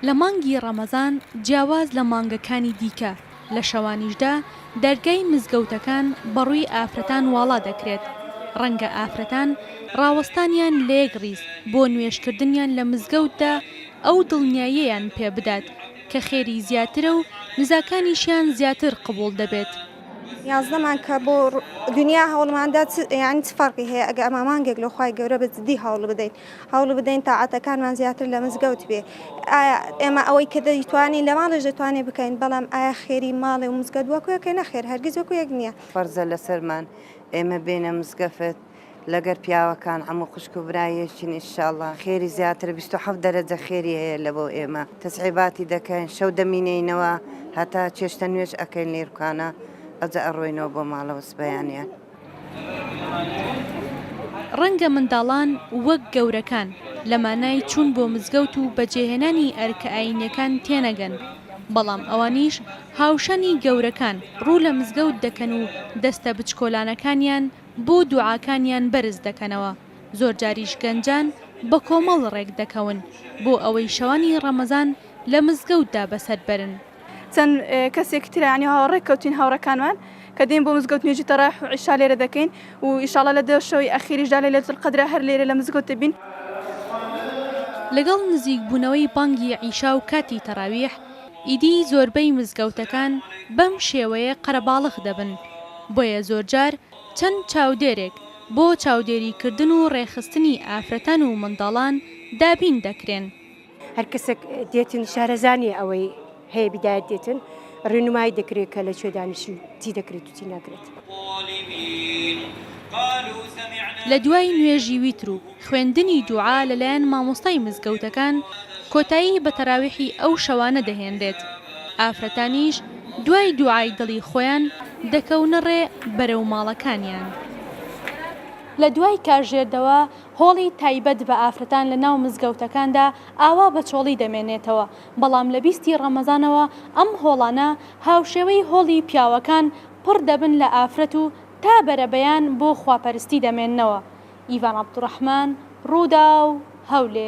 لە مانگی ڕەمەزان جیاواز لە مانگەکانی دیکە، لە شەوانیشدا دەرگای مزگەوتەکان بەڕووی ئافرەتان واڵا دەکرێت، ڕەنگە ئافرەتان ڕاوەستانیان لە یەک ڕیز بۆ نوێژکردنیان لە مزگەوتدا ئەو دڵنیاییەیان پێ بدات کە خێری زیاترە و نزاکانیشیان زیاتر قبوڵ دەبێت. 11 مانگ کە بۆ دنیا هەوڵماندا یانی چ فەرقی هەیە ئەگە ئەمە مانگێک لە خوای گەورە بە جدی هەوڵ بدەین هەوڵ بدەین تاعەتەکانمان زیاتر لە مزگەوت بێ ئایا ئێمە ئەوەی کە دەیتوانین لە ماڵێش دەتوانین بکەین بەڵام ئایا خێری ماڵێ و مزگەوت وەکو یەکە نەخێر هەرگیز وەکو یەک نییە. فەرزە لەسەرمان ئێمە بێینە مزگەفت لەگەر پیاوەکان عەمو خوشک و برای یەکین ئیشاڵا خێری زیاترە 27 دەرەجە خێری هەیە لەبۆ ئێمە تەسعیباتی دەکەین شەو دەمینێینەوە هەتا چێشتە نوێژ ئەکەین لێرکانە ئەجە ئەڕۆینەوە بۆ ماڵەوە سبەیانیان. ڕەنگە منداڵان وەک گەورەکان لە مانای چوون بۆ مزگەوت و بەجێهێنانی ئەرکە ئایینیەکان تێنەگەن، بەڵام ئەوانیش هاوشانی گەورەکان ڕوو لە مزگەوت دەکەن و دەستە بچکۆلانەکانیان بۆ دوعاکانیان بەرز دەکەنەوە، زۆرجاریش گەنجان بە کۆمەڵ ڕێک دەکەون بۆ ئەوەی شەوانی ڕەمەزان لە مزگەوتدا بەسەر بەرن. چەند کەسێکی تر یانی هاوڕێ کەوتین هاوڕێکانمان کە دێین بۆ مزگەوت نوێژی تەراویح و عیشا لێرە دەکەین و ئیشاڵا لە دە شەوی ئەخیریشدا لەیلەت القەدرا هەر لێرە لە مزگەوت دەبین. لەگەڵ نزیکبوونەوەی بانگی عیشا و کاتی تەراویح، ئیدی زۆربەی مزگەوتەکان بەم شێوەیە قەرەباڵغ دەبن، بۆیە زۆرجار چەند چاودێرێک بۆ چاودێریکردن و ڕێکخستنی ئافرەتان و منداڵان دابین دەکرێن. هەر کەسێک دێتن شارەزا نییە ئەوەی هەیە بیدایەت دێتن ڕێنمایی دەکرێت کە لە کوێ دانیشی چی دەکرێت و چی ناکرێت. لە دوای نوێژی ویتر و خوێندنی دوعا لەلایەن مامۆستای مزگەوتەکان کۆتایی بە تەراویحی ئەو شەوانە دەهێنرێت، ئافرەتانیش دوای دوعای دڵی خۆیان دەکەونە ڕێ بەرەو ماڵەکانیان. لە دوای کاژێردەوە هۆڵی تایبەت بە ئافرەتان لە ناو مزگەوتەکاندا ئاوا بە چۆڵی دەمێنێتەوە، بەڵام لە بیستی ڕەمەزانەوە ئەم هۆڵانە هاوشێوەی هۆڵی پیاوەکان پڕ دەبن لە ئافرەت و تا بەرەبەیان بۆ خواپەرستی دەمێننەوە. ئیڤان عەبدولڕەحمان، رووداو، هەولێر.